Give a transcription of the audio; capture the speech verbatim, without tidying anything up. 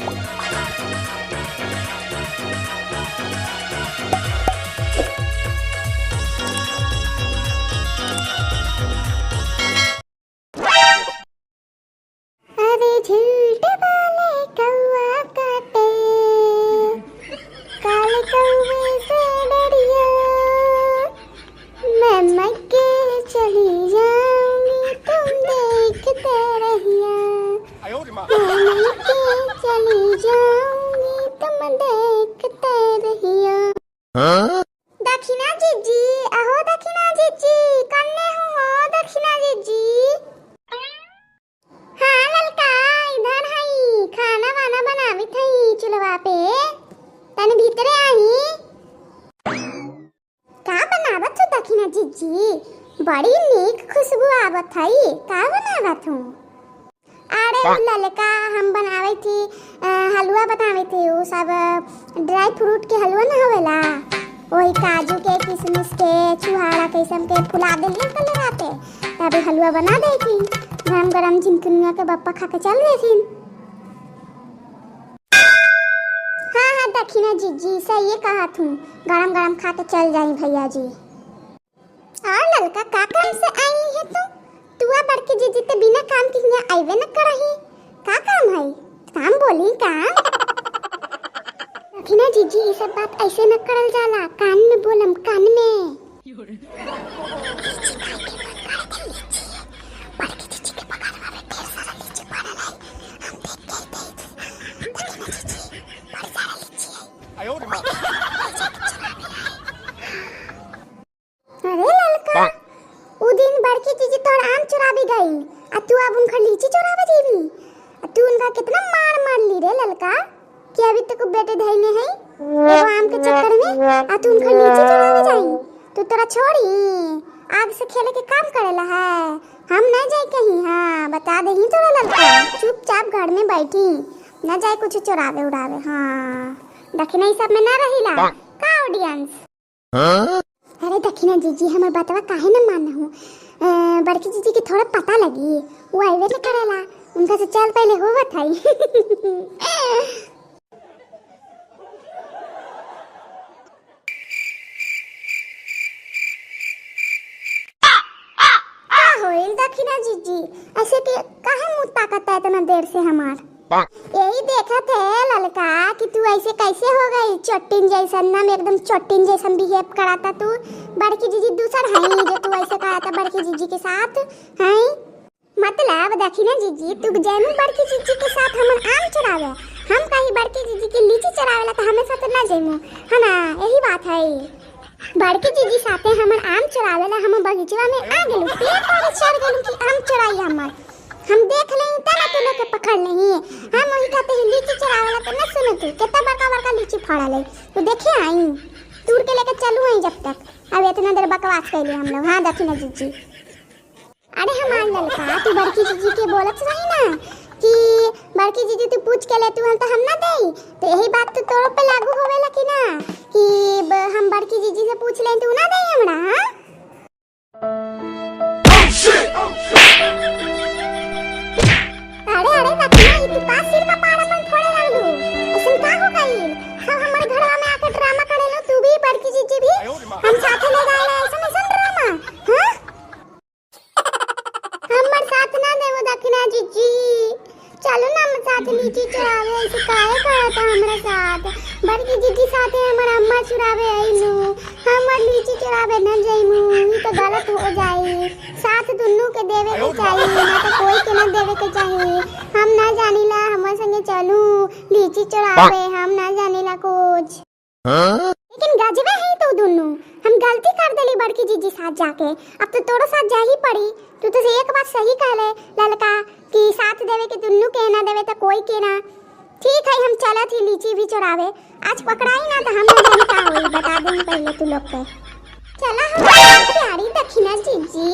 अरे झूठ बोले कौआ काटे, काले कौए से डरिया। मैं मर के चली जाऊंगी तुम देखते रहिया। मैं मर के चली जाऊंगी तुम देखते रहिया। हाँ? दखिना जिज्जी, अहो दखिना जिज्जी, कन्ने हो दखिना जिज्जी? हाँ ललका, इधर हई, खाना वाना बनावित हई चूल्हा पे, तनी भीतरे आई। का बनावत हो दखिना जिज्जी? बड़ी नीक खुशबू आवत हई, का बनावत हो? अरे ललका, हम बनावे थी, अ, हलवा बनावे थी, उ सब, अ, dry fruit के हलवा न होवेला, वही काजू के, किशमिश के, छुहारा के, सब के फुला देलिए कल राते, तब हलवा बना दे थी। गरम गरम झिनकुनिया के बप्पा खा के चल देथिन। हाँ, हाँ, दखिना जिज्जी, सही कहत हूँ, गरम गरम खा के चल जाई भैया जी। और ललका, का काम से आई है तू? तू आ बड़की जिज्जी ते बिना काम के हियाँ आइबे न करही। का काम है? काम बोली, काम। दखिना जिज्जी, ये सब बात ऐसे न करल जाला, कान में बोलम, कान में। बड़की जिज्जी के बगलवा में ढेर सारा लीची फरल है, हम देख के आई थी। दखिना जिज्जी, बड़ी सारा लीची है। अरे ललका, उ दिन बड़की जिज्जी तोर आम चुरावे गई, आ तू अब उनकर लीची चुरावे जीबी? आ तू उनका कितना मार मारली रे ललका, कि अभी तक बेटे धइले हैं एगो आम के चक्कर में, आ तू उनकर लीची चुरावे जाई? तू तोरा छोड़ी, आग से खेले के काम करेला है, हम न जाई कहीं। हाँ, बता देही तोरा ललका, चुपचाप घर में बैठी, न जाए कुछ चुरावे उड़ावे। हाँ, दखिना ई सब में ना रहिला का audience? हाँ? अरे दखिना जिज्जी, हमर बतवा काहे न मानहु? अ, बड़की जिज्जी के थोड़ा पता लगी, वो आइबे न करेला, उनका से चल पहले होवत हई। का होइल दखिना जिज्जी, ऐसे के काहे मुँह ताकत है इतना देर से हमार? यही देखत है ललका कि तू ऐसे कैसे हो गई, चोटिन जैसन, नाम एकदम चोटिन जैसन behave कराता तू। बड़की जिज्जी दूसर हई जो तू ऐसे कराता बड़की जिज्जी के साथ, हई? मतलब दखिना जिज्जी, तू जैमू बड़की जिज्जी के साथ हमर आम चुरावे, हम कही बड़की जिज्जी के लीची चुरावेला तो हमें साथ ना जैमू, है ना? यही बात है। बड़की जिज्जी साथे हमर आम चुरावेला हम बगीचवा में आ गेलू, पेड़ पर चढ़ गेलू कि आम चुराई हमर। हम देख लेई तब तू लोग के पकड़ लेई। हम वही खाते ही लीची चुरावेला तो न सुने तू, कितना बड़का बड़का लीची फड़ल है, तू देखे आई, तूर के लेके चलू आई जब तक। अब इतना देर बकवास कैले हम लोग। हाँ दखिना जिज्जी। अरे हमार ललका, तू बड़की जिज्जी के बोलत रही ना कि बड़की जिज्जी तू पूछ के ले तू हम तो हम ना देई, तो यही बात तो तोरो पे लागू होवेला कि ना कि ब-, हम बड़की जिज्जी से पूछ लें तू ना देई हमरा, हाँ? अरे, अरे, दखिना, ई तू का सिर का पार अपन फोड़े लागलू? अइसन का हो गइल? सब हमरे घरवा में आके drama करेलू, तू भी, बड़की जिज्जी भी। हम साथे ले जाएला, अइसन, अइसन drama, हाँ? हमर साथ ना देबो दखिना जिज्जी। चलो ना हमर साथ लीची चुरावे, ऐसे काहे करत है हमरा साथ? बड़की जिज्जी साथे हमर अम्मा चुरावे अइलू, हमर लीची चुरावे न जइमू, ई तो गलत हो जाई। साथ दुन्नू के देवे के चाही, ना तो कोई के ना देवे के चाही। हम ना जानीला, हमर संगे चलू लीची चुरावे, हम ना जानीला कुछ। हाँ? लेकिन गजबे है तू दुन्नू, हम गलती कर देली बड़की जिज्जी साथ जाके, अब तो तोरो साथ जा ही पड़ी। तू तो से एक बात सही कहले ललका कि साथ देवे के दुन्नू के ना देवे तो कोई के ना। ठीक है, हम चलत ही लीची भी चुरावे, आज पकड़ाई ना तो हम ना जानी का होई, बता दें पहले तू लोग के। चला हमार प्यारी दखिना जिज्जी।